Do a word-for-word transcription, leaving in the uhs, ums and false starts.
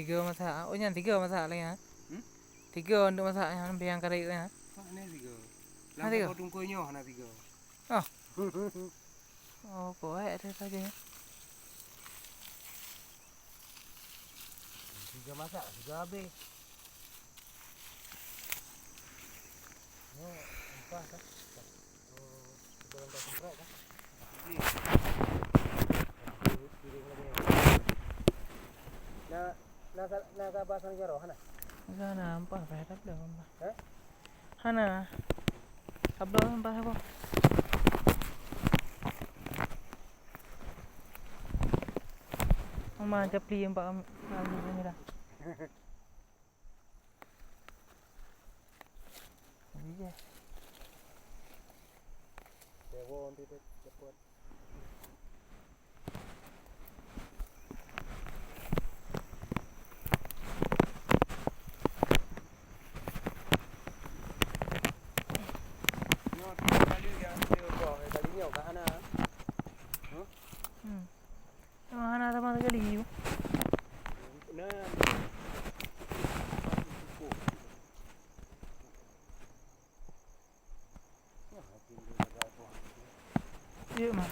Tiga masak. Oh, nyan tiga masak lagi, ha? Hmm? Tiga untuk masak nyan, biang kari nyan. Mana tiga? Hana tiga? Lam tungkôi nyoe hana tiga. Oh. Oh, kuat ada saja. Tiga masak, tiga habis. Nyoe empah kan? Oh, sebelum dah semprot kan? Piring lagi. Nah, nah, nah, ka basang jaroe, hana? Hana, empah, payah tabloe empah. Hah? Hana. Tabloe empah apa? Mama capli empah, empah merah. Iya. Dewa nanti tu cepat. Nyoe tiga kali yang dia buang, kali nyoe kat hana. Huh? Hmm. Memang hana sama sekali. Nah. Iya, mah.